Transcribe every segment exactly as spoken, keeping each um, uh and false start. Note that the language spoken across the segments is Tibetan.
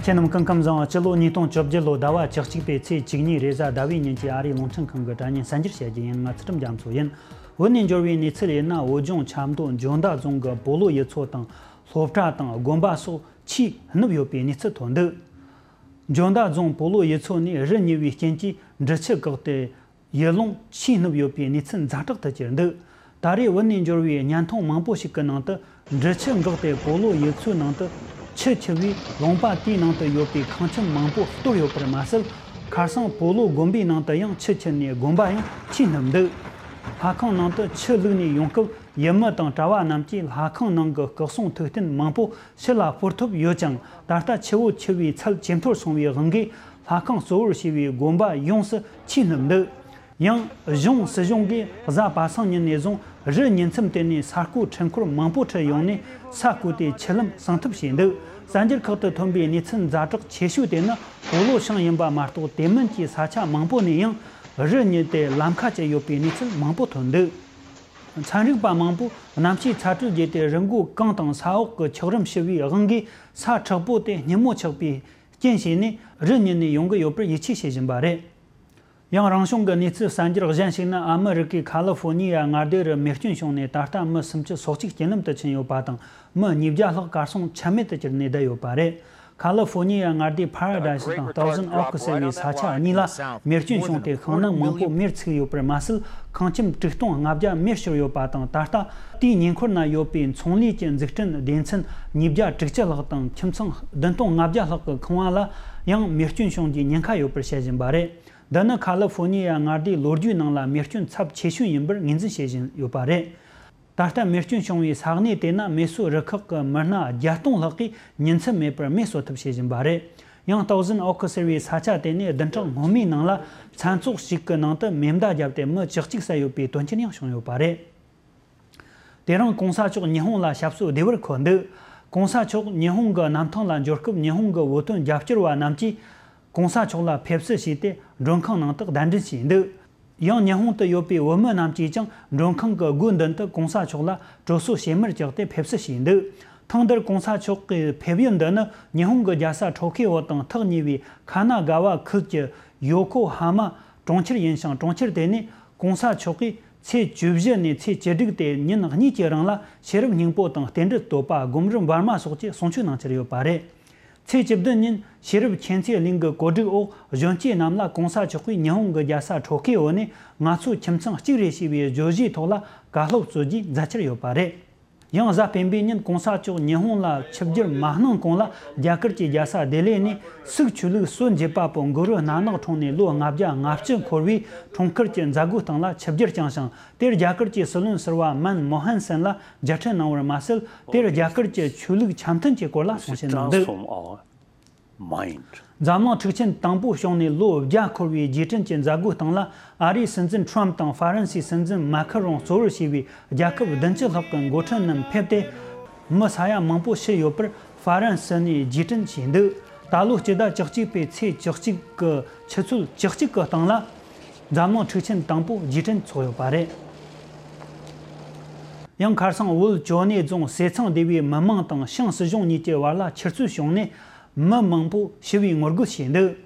ཁྱེད་རྣམས་སྐུ་ཁམས་བཟང་། སྤྱི་ལོ་ཉིས་སྟོང་བཅོ་བརྒྱད་ལོ་ཟླ་བ་བཅུ་གཅིག་པའི་ཚེས་བཅུ་གཉིས་རེས་གཟའ་ཟླ་བའི་ཉིན་གྱི་ཨ་རིའི་རླུང་འཕྲིན་ཁང་གི་དྲ་བརྙན་གསར་འགྱུར་བཤད་རྒྱུ་ཡིན། ང་ཚུལ་ཁྲིམས་རྒྱ་མཚོ་ཡིན། བོད་ནས་འབྱོར་བའི་གནས་ཚུལ་ཡིན་ན། བོད་ལྗོངས་ཆབ་མདོ་འཇོ་མདའ་རྫོང་གི་སྤོ་ལོ་ཡུལ་ཚོ་དང་སློབ་གྲྭ་དང་དགོན་པ་སོགས་ཆུས་བསྣུབས་ཡོད་པའི་གནས་ཚུལ་ཐོན་འདུག་འཇོ་མདའ་རྫོང་སྤོ་ལོ་ཡུལ་ཚོ་ནས་རི་ཉིལ་བའི་རྐྱེན་གྱིས་འབྲི་ཆུ་བཀག་སྟེ། ཡུལ་ལུང་ཆུས་བསྣུབས་ཡོད་པའི་གནས་ཚུལ་ཛ་དྲག་ཏུ་གྱུར་འདུག་ད་རེས་བོད་ནས་འབྱོར་བའི་བརྙན་ཐུང་མང་པོ་ཞིག་གི་ནང་དུ། འབྲི་ཆུ་འགགས་ཏེ་སྤོ་ལོ་ཡུལ་ཚོའི་ནང་དུ་ཆུ་འཁྱིལ་བས། ལུང་པ་དེའི་ནང་དུ་ཡོད་པའི་ཁང་ཁྱིམ་མང་པོ་གཏོར་ཡོད་པར་མ་ཟད། ཁ་སང་སྤོ་ལོ་དགོན་པའི་ནང་དུ་ཡང་ཆུ་འཁྱིལ་ནས་དགོན་པ་ཡང་ཆུས་བསྣུབས་འདུག་ལྷ་ཁང་ནང་དུ་ཆུ་བླུགས་ནས་ཡོང་སྐབས། ཡུལ་མི་དང་གྲྭ་བ་རྣམས་ཀྱིས་ལྷ་ཁང་ནང་གི་སྐུ་གསུང་ཐུགས་རྟེན་མང་པོ་ཕྱི་ལ་སྤོར་ཐུབ་ཡོད་ཀྱང་། ད་ལྟ་ཆུ་བོ་འཁྱིལ་བའི་ཚད་ཇེ་མཐོར་སོང་བའི་དབང་གིས། ལྷ་ཁང་གཙོ་བོར་བྱས་པའི་དགོན་པ་ཡོངས་སུ་ཆུས་བསྣུབས་འདུག་ཡང་གཞུང་སྲིད་གཞུང་གིས་གཟའ་པ་སངས་ཉིན་ནས་བཟུང་རི་ཉིལ་མཚམས་དེ་ནས་ས་རྐོ་འཕྲུལ་འཁོར་མང་པོ་ཁྲིད་ཡོང་ནས་ས་བརྐོས་ཏེ་ཆུ་ལམ་སྲུང་ཐབས་བྱས་འདུག་གསར་འགྱུར་ཁག་ཏུ་ཐོན་པའི་གནས་ཚུལ་ཛ་དྲག་ཆེ་ཤོས་དེ་ནི་སྤོ་ལོ་ཤང་ཡིན་པ་མ་གཏོགས། དེ་མིན་གྱི་ས་ཆ་མང་པོ་ནས་ཡང་རི་ཉིལ་ཏེ་ལམ་ཁ་བཅད་ཡོད་པའི་གནས་ཚུལ་མང་པོ་ཐོན་འདུག་ཚན་རིག་པ་མང་པོས་གནམ་གཤིས་ཚ་དྲོད་རྒྱས་ཏེ་རི་མགོ་གངས་དང་ས་འོག་གི་འཁྱགས་རོམ་ཞུ་བའི་དབང་གིས་ས་མཁྲེགས་པོ་དེ་སྙི་མོ་ཆགས་པའི་རྐྱེན་བྱས་ནས་རི་ཉིལ་ནས་ཡོང་གི་ཡོད་པར་ཡིད་ཆེས་བྱེད་བཞིན་པ་རེད། ཡང་རང་བྱུང་གི་གནས་ཚུལ་གསར་འགྱུར་གཞན་ཞིག་ནི། ཨ་མི་རི་ཀའི་ཁ་ལི་ཧྥོ་ནི་ཡ་མངའ་སྡེ་རུ་མེ་སྐྱོན་བྱུང་ནས་ད་ལྟ་མི་སུམ་ཅུ་སོ་གཅིག་རྐྱེན་ལམ་དུ་ཕྱིན་ཡོད་པ་དང་། མི་ཉིས་བརྒྱ་ལྷག་གར་སོང་ཆ་མེད་དུ་གྱུར་ནས་བསྡད་ཡོད་པ་རེད། ཁ་ལི་ཧྥོ་ནི་ཡ་མངའ་སྡེའི་ཕ་ར་ཌའི་སི་དང་ཐའོ་ཟན་ཨོ་ཁུ་ཟེར་བའི་ས་ཆ་གཉིས་ལ་མེ་སྐྱོན་བྱུང་སྟེ། ཤིང་ནགས་མང་པོ་མེར་ཚིག་ཡོད་པར་མ་ཟད། ཁང་ཁྱིམ་དྲུག་སྟོང་ལྔ་བརྒྱ་མེར་ཤོར་ཡོད་པ་དང་། ད་ལྟ་དེའི་ཉེ་འཁོར་ན་ཡོད་པའི་ཚོང་ལས་ཀྱི་འཛུགས་སྐྲུན་སྡེ་ཚན་ཉིས་བརྒྱ་དྲུག་ཅུ་ལྷག་དང་། ཁྱིམ་ཚང་བདུན་སྟོང་ལྔ་བརྒྱ་ལྷག་གི་ཁང་བ་ལ་ཡང་མེ་སྐྱོན་བྱུང་རྒྱུའི་ཉེན་ཁ་ཡོད་པར་བཤད་བཞིན་པ་རེད། འདི་ནི་ཁ་ལི་ཧྥོ་ནི་ཡ་མངའ་སྡེའི་ལོ་རྒྱུས་ནང་ལ་མེ་སྐྱོན་ཚབས་ཆེ་ཤོས་ཡིན་པར་ངོས་འཛིན་བྱེད་བཞིན་ཡོད་པ་རེད། ད་ལྟ་མེ་སྐྱོན་བྱུང་བའི་ས་གནས་དེ་ན་མེ་གསོད་རུ་ཁག་གི་མི་སྣ་བརྒྱད་སྟོང་ལྷག་གིས་ཉིན་མཚན་མེད་པར་མེ་གསོད་ཐབས་བྱེད་བཞིན་པ་རེད། ཡང་ཐའོ་ཟན་ཨོ་ཁུ་ཟེར་བའི་ས་ཆ་དེ་ནས་བདུན་ཕྲག་སྔོན་མའི་ནང་ལ་མཚན་ཚོགས་ཤིག་གི་ནང་དུ་མེ་མདའ་བརྒྱབ་སྟེ་མི་བཅུ་གཅིག་བསད་ཡོད་པའི་དོན་རྐྱེན་ཡང་བྱུང་ཡོད་པ་རེད། དེ་རིང་གོང་ས་མཆོག་ཉི་ཧོང་ལ་ཞབས་སོར་བདེ་བར་འཁོད་འདུག་གོང་ས་མཆོག་ཉི་ཧོང་གི་གནམ་ཐང་ལ་འབྱོར་སྐབས། ཉི་ཧོང་གི་བོད་དོན་རྒྱབ་སྐྱོར་བ་རྣམས་ཀྱིས་གོང་ས་མཆོག་ལ་ཕེབས་བསུ་བྱས་ཏེ། མགྲོན་ཁང་ནང་དུ་གདན་འདྲེན་བྱས་འདུག་ཡང་ཉི་ཧོང་དུ་ཡོད་པའི་བོད་མི་རྣམས་ཀྱིས་ཀྱང་མགྲོན་ཁང་གི་སྒོ་མདུན་དུ་གོང་ས་མཆོག་ལ་དྲོ་གསོལ་ཞལ་མར་བཅག་སྟེ་ཕེབས་བསུ་བྱས་འདུག་ཐེངས་འདིར་གོང་ས་མཆོག་གི་ཕེབས་ཡུལ་འདི་ནི་ཉི་ཧོང་གི་རྒྱལ་ས་ཁྲོ་ཁེ་འོ་དང་ཐག་ཉེ་བའི་ཁ་ན་ག་བ་ཁུལ་གྱི་ཡོ་ཁོ་ཧ་མ་གྲོང་ཁྱེར་ཡིན་ཞིང་། གྲོང་ཁྱེར་དེ་ནས་གོང་ས་མཆོག་གིས་ཚེས་བཅུ་བཞི་ནས་ཚེས་བཅུ་དྲུག་སྟེ་ཉིན་གཉིས་ཀྱི་རིང་ལ་ཤེས་རབ་སྙིང་པོ་དང་། རྟེན་འབྲེལ་བསྟོད་པ། སྒོམ་རིམ་བར་མ་སོགས་ཀྱི་གསུང་ཆོས་གནང་འཆར་ཡོད་པ་རེད། ཚེས་བཅུ་བདུན་ཉིན་ཤེས་རབ་མཁྱེན་བརྩེ་གླིང་གི་གོ་སྒྲིག་འོག་གཞོན་སྐྱེས་རྣམས་ལ་གོང་ས་མཆོག་གིས་ཉི་ཧོང་གི་རྒྱལ་ས་ཁྲོ་ཁེ་འོ་ནས་ང་ཚོ་ཁྱིམ་ཚང་གཅིག་རེད་ཞེས་པའི་བརྗོད་གཞིའི་ཐོག་ལ་བཀའ་སློབ་སྩོལ་རྒྱུའི་མཛད་འཆར་ཡོད་པ་རེད། ཡང་གཟའ་སྤེན་པའི་ཉིན་གོང་ས་མཆོག་ཉི་ཧོང་ལ་ཆིབས་བསྒྱུར་མ་གནང་གོང་ལ། རྒྱ་གར་གྱི་རྒྱལ་ས་ལྡི་ལི་ནས་སིག་ཆོས་ལུགས་སྲོལ་འབྱེད་པ་པོ་གུ་རུ་ན་ནག་འཁྲུངས་ནས་ལོ་ལྔ་བརྒྱ་ལྔ་བཅུ་འཁོར་བའི་འཁྲུངས་སྐར་གྱི་མཛད་སྒོའི་སྟེང་ལ་ཆིབས་བསྒྱུར་བསྐྱངས་ཤིང་། དེར་རྒྱ་གར་གྱི་སྲིད་བློན་ཟུར་པ་མན་མོ་ཧན་སིན་ལ་མཇལ་འཕྲད་གནང་བར་མ་ཟད། དེར་རྒྱ་གར་གྱི་ཆོས་ལུགས་འཆམ་མཐུན་གྱི་སྐོར་ལ་གསུང་བཤད་གནང་འདུག་འཛམ་གླིང་འཁྲུག་ཆེན་དང་པོ་བྱུང་ནས་ལོ་བརྒྱ་འཁོར་བའི་རྗེས་དྲན་གྱི་མཛད་སྒོའི་སྟེང་ལ། ཨ་རིའི་སྲིད་འཛིན་ཁྲོམ་དང་ཧྥ་རན་སིའི་སྲིད་འཛིན་མཱ་ཁི་རོང་གཙོ་བོར་བྱས་པའི་རྒྱལ་ཁབ་བདུན་ཅུ་ལྷག་གི་འགོ་ཁྲིད་རྣམས་ཕེབས་ཏེ། མི་ས་ཡ་མང་པོ་ཤི་ཡོད་པར་ཧྥ་རན་སི་ནས་རྗེས་དྲན་བྱས་འདུག་ད་ལོ་སྤྱི་ཟླ་བཅུ་གཅིག་པའི་ཚེས་བཅུ་གཅིག་གི་ཆུ་ཚོད་བཅུ་གཅིག་གི་སྟེང་ལ། འཛམ་གླིང་འཁྲུག་ཆེན་དང་པོ་རྗེས་དྲན་ཚོགས་ཡོད་པ་རེད། ཡང་ཁ་སང་བོད་ཇོ་ནེ་རྫོང་ཟས་གཙང་སྡེ་བའི་མི་མང་དང་ཤང་སྲིད་གཞུང་གཉིས་ཀྱི་བར་ལ་ཆུ་རྩོད་བྱུང་ནས་མི་མང་པོ་ཤི་བའི་ངོ་རྒོལ་བྱས་འདུག་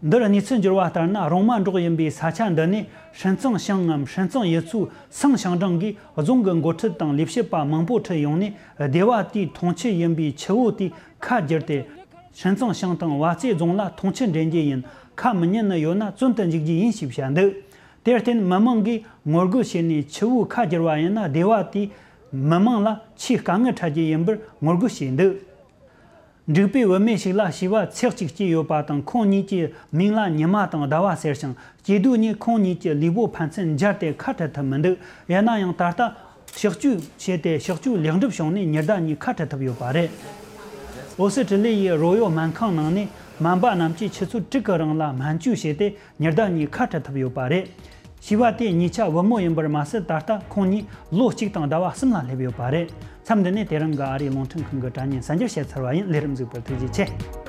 འདིར་གནས་ཚུལ་འབྱོར་བ་ལྟར་ན། རོང་མ་འབྲོག་ཡིན་པའི་ས་ཆ་འདི་ནས་ཧྲིན་ཙང་ཤང་ངམ་ཧྲིན་ཙང་ཡུལ་ཚོའི་སང་ཞང་ཀྲང་གིས་རྫོང་གི་འགོ་ཁྲིད་དང་ལས་བྱེད་པ་མང་པོ་ཁྲིད་ཡོང་ནས། སྡེ་བ་དེའི་འཐུང་ཆུ་ཡིན་པའི་ཆུ་བོ་དེ་ཁ་བསྒྱུར་ཏེ། ཧྲིན་ཙང་ཤང་དང་བ་ཙེ་རྫོང་ལ་འཐུང་ཆུ་འདྲེན་རྒྱུ་ཡིན། ཁ་མི་ཉན་ནི་ཡོད་ན་བཙོན་དུ་འཇུག་རྒྱུ་ཡིན་ཞེས་བཤད་འདུག་དེར་བརྟེན་མི་མང་གིས་ངོ་རྒོལ་བྱས་ནས་ཆུ་བོའི་ཁ་བསྒྱུར་བ་ཡིན་ན། སྡེ་བ་དེའི་མི་མང་ལ་ཆེས་དཀའ་ངལ་འཕྲད་རྒྱུ་ཡིན་པར་ངོ་རྒོལ་བྱས་འདུག་འབྲུག་པའི་བུད་མེད་ཞིག་ལ་བྱིས་པ་ཚེག་གཅིག་སྐྱེས་ཡོད་པ་དང་། ཁོང་གཉིས་ཀྱི་མིང་ལ་ཉི་མ་དང་ཟླ་བ་ཟེར་ཞིང་། སྐྱེས་དུས་ནས་ཁོང་གཉིས་ཀྱི་ལུས་པོ་ཕན་ཚུན་འབྱར་ཏེ་ཁ་བྲལ་ཐུབ་མི་འདུག་ཡིན་ན་ཡང་ད་ལྟ་གཤག་བཅོས་བྱས་ཏེ། གཤག་བཅོས་ལེགས་འགྲུབ་བྱུང་ནས་ཉི་ཟླ་གཉིས་ཁ་བྲལ་ཐུབ་ཡོད་པ་རེད། ཨོ་སི་ཁྲི་ལི་ཡའི་རོ་ཡོ་སྨན་ཁང་ནང་ནས་སྨན་པ་རྣམས་ཀྱིས་ཆུ་ཚོད་དྲུག་གི་རིང་ལ་སྨན་བཅོས་བྱས་ཏེ། ཉི་ཟླ་གཉིས་ཁ་བྲལ་ཐུབ་ཡོད་པ་རེད། བྱིས་པ་དེ་གཉིས་ཆ་བུ་མོ་ཡིན་པར་མ་ཟད། ད་ལྟ་ཁོང་གཉིས་ལོ་གཅིག་དང་ཟླ་བ་གསུམ་ལ་སླེབས་ཡོད་པ་རེད། མཚམས་འདི་ནས་དེ་རིང་གི་ཨ་རིའི་རླུང་འཕྲིན་ཁང་གི་དྲ་བརྙན་གསར་འགྱུར་བཤད་ཚར་བ་ཡིན། ལས་རིམ་གཟིགས་པར་ཐུགས་རྗེ་ཆེ།